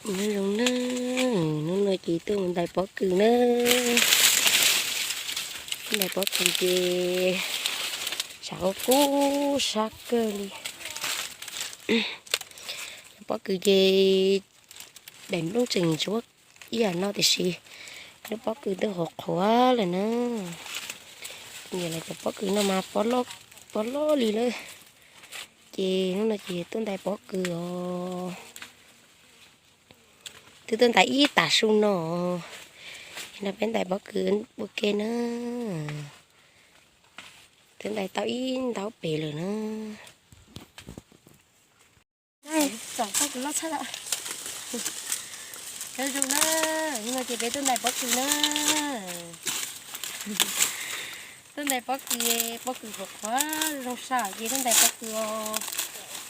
Nyob zoo na, hnub no ces tuaj mus ntais pob kws na. Ntais pob kws ces tshav kub kub sab kawg li. Pob kws ces daim nplooj tseem ntsuab ib yam no tiam sis lub pob kws twb qhuav qhuav lawm na. Kuv nyiam lawv cov pob kws no mas pob loj li lawm. Ces hnub no ces tuaj ntais pob kws os. Twb tuaj ntais ib tag su no, no peb ntais pob kws ua ke na. Twb ntais tau ib ntaub pem lawm na. Nyob zoo na, hnub no ces peb tuaj ntais pob kws na. Tuaj ntais pob kws, pob kws qhuav qhuav zoo sab ces tuaj ntais pob kws os.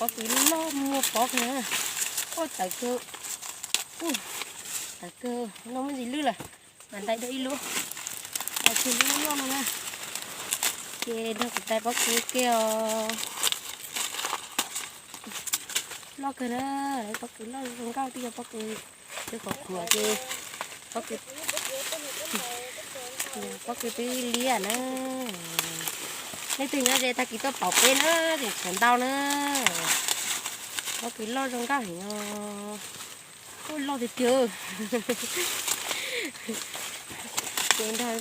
Pob kws loj muaj pob kawg na. Ua tawv kawg, tawv kawg, no muaj ntsis lwj lawm, mas ntais dua ib lub, ntais kiag lub loj no na. Ces nrog kuv ntais pob kws ua ke os. Loj kawg na, pob kws loj zoo nkauj, twb yog pob kws twb qhuav qhuav ces pob kws, pob kws twb liab na. Leej twg nyob ze tag kis tuaj pauv peb na, tseem tshuav ntau na. Pob kws loj zoo nkauj heev os. Ua loj tiag tiag. Ces nrog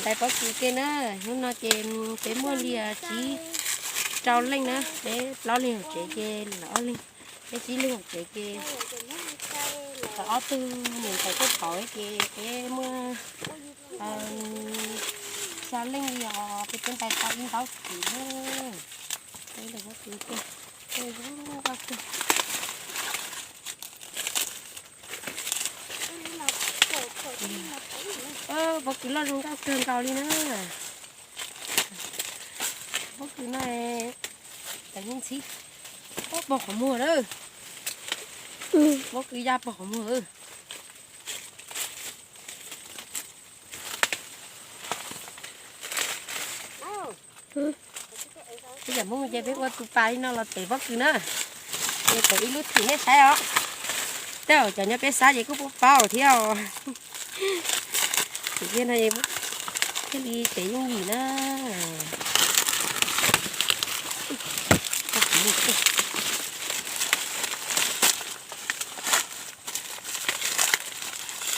ntais pob kws ua ke na. Hnub no ces peb muaj li tsib rau leej na, peb plaub leeg hauv tsev ces lawv ob leeg, peb tsib leeg hauv tsev ces lawv ob tug niam ntxawm tuaj pauv ces peb muaj xya leej li os, peb twb ntais tau ib ntaub kiv na. Peb ntais pob kws ua ke, zoo nkauj kawg. Pob kws loj zoo nkauj kawg nkaus li na. Pob kws no tawv ntxhib, pog qhov muag lawm. Pob kws ya pog qhov muag. Peb cov Hmoob ces peb ua tus pas li no los tev pob kws na. Ces tev ib lub thim nej saib os. Tej zaum cov nyob peb sab ces kuj paub paub thiab os. Ces no thiaj li tev yooj yim na.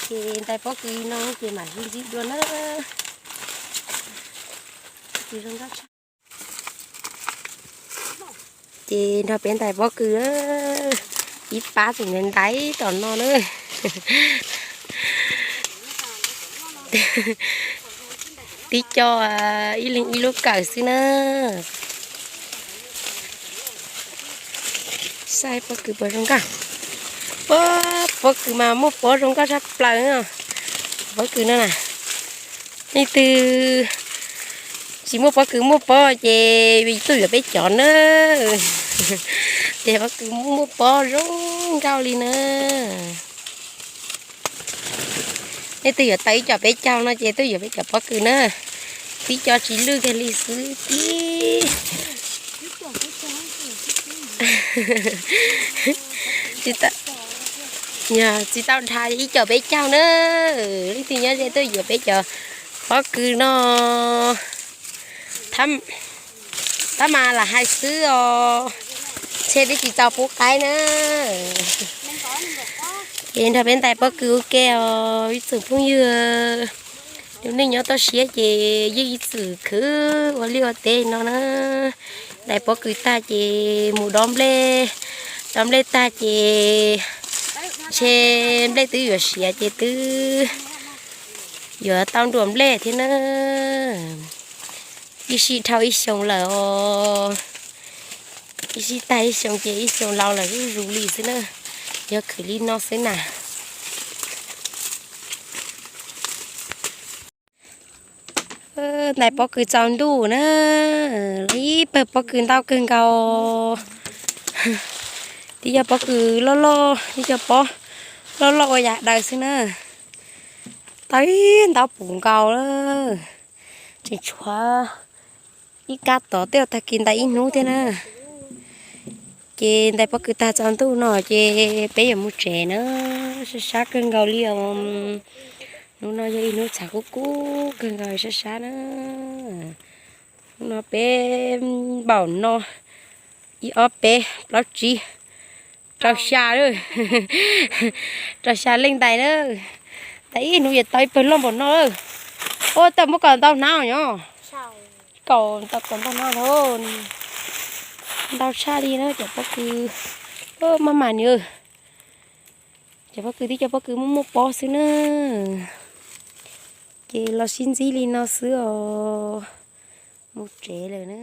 Ces ntais pob kws no ces mam ntxi ntxi dua na. Ces nrog peb ntais pob kws, ib pab tseem ntais tom no na. Tib co ib leeg ib lub kawm xwb na. Saib pob kws puas zoo nkauj. Pob, pob kws mas muaj pob zoo nkauj tshaj plaws. Pob kws no na, leej twg tsis muaj pob kws muaj pob ces tuaj yuav peb cov na. Ces pob kws muaj pob zoo nkauj li na. Nej twg yuav tau ib co peb caug no ces tuaj yuav peb cov pob kws na. Tib co tsis lwj kiag li xwb tib. Tsis tau, tsis tau dhau ib co peb caug na. Leej twg nyob ze tuaj yuav peb cov pob kws no. Tab mas lam hais xwb os, ntshe twb tsis tau pub qaib na. Ces nrog peb ntais pob kws ua ke os ib tsoom phooj ywg. Lub neej nyob toj siab ces yeej ib txwm khwv ua liaj ua teb no na. Ntais pob kws tag ces mus dob nplej, dob nplej tag ces ntshe nplej twb yuav siav ces twb yuav tau nruam nplej thiab na. Ib sij dhau ib xyoos lawm os. Ib sij tag ib xyoos ces ib xyoos laus lawm zuj zus li xwb na. Yog khwv li no xwb na. Ntais pob kws tsaus ntuj na, ib pawg pob kws ntau kawg nkaus. Twb yog pob kws loj loj, twb yog pob loj loj ua yam daws xwb na. Tau ib ntaub puv nkaus lawm. Tseem tshuav ib kab tod tej tag kis ntais ib hnub thiab na. Ces ntais pob kws tag tsaus ntuj no ces peb yuav mus tsev na, sab sab kawg nkaus li os. Hnub no yog ib hnub tshav kub kub kawg nkaus sab sab na. Hnub no peb npaum no, ib ob peb plaub tsib, rau xya lawm, rau xya leej ntais na. Tais ib hnub yuav tau ib pawg loj npaum no lawm. Ua tau muab kaus ntau hnab os. Kaus ntau, kaus ntau hnab os. Ntau tshaj li na cov pob kws. Maj mam ni, cov pob kws twb cov pob kws muaj muaj pob xwb na. Ces los sib ntsib li no xwb os, mus tsev lawm na.